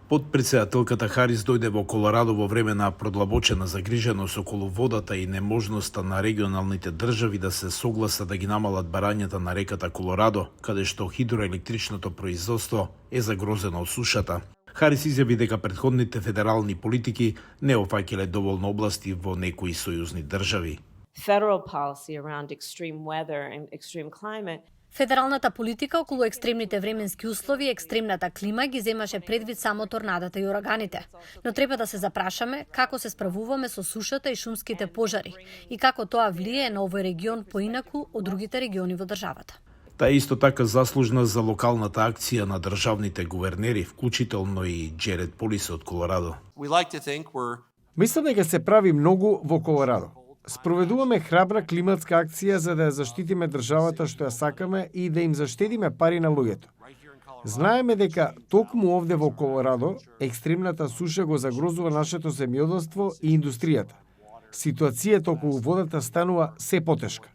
Подпредседателката Харис дојде во Колорадо во време на продлабочена загриженост околу водата и неможноста на регионалните држави да се согласат да ги намалат барањата на реката Колорадо, каде што хидроелектричното производство е загрозено од сушата. Харис изјави дека претходните федерални политики не офаќале доволно области во некои сојузни држави. Federal policy around extreme weather and extreme climate. Федералната политика околу екстремните временски услови и екстремната клима ги земаше предвид само торнадата и ураганите. Но треба да се запрашаме како се справуваме со сушата и шумските пожари и како тоа влијае на овој регион поинаку од другите региони во државата. Таа исто така заслужна за локалната акција на државните гувернери, вклучително и Джеред Полис од Колорадо. Мислам дека се прави многу во Колорадо. Спроведуваме храбра климатска акција за да ја заштитиме државата што ја сакаме и да им заштедиме пари на луѓето. Знаеме дека токму овде во Колорадо екстремната суша го загрозува нашето земјоделство и индустријата. Ситуацијата околу водата станува се потешка.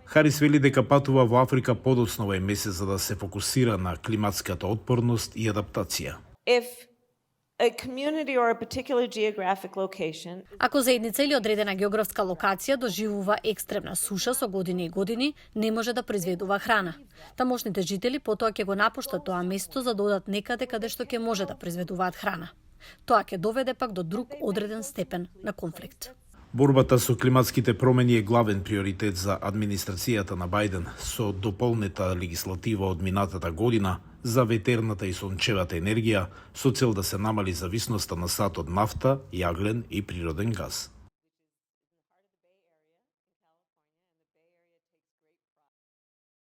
Харис вели дека патува во Африка подоцна овој месец за да се фокусира на климатската отпорност и адаптација. If a community or a particular geographic location Ако заедница или одредена географска локација доживува екстремна суша со години и години, не може да произведува храна. Тамошните жители потоа ќе го напуштат тоа место за да одат некаде каде што ќе може да произведуваат храна. Тоа ќе доведе пак до друг одреден степен на конфликт. Борбата со климатските промени е главен приоритет за администрацијата на Бајден со дополнета легислатива од минатата година за ветерната и сончевата енергија со цел да се намали зависноста на сад од нафта, јаглен и природен газ.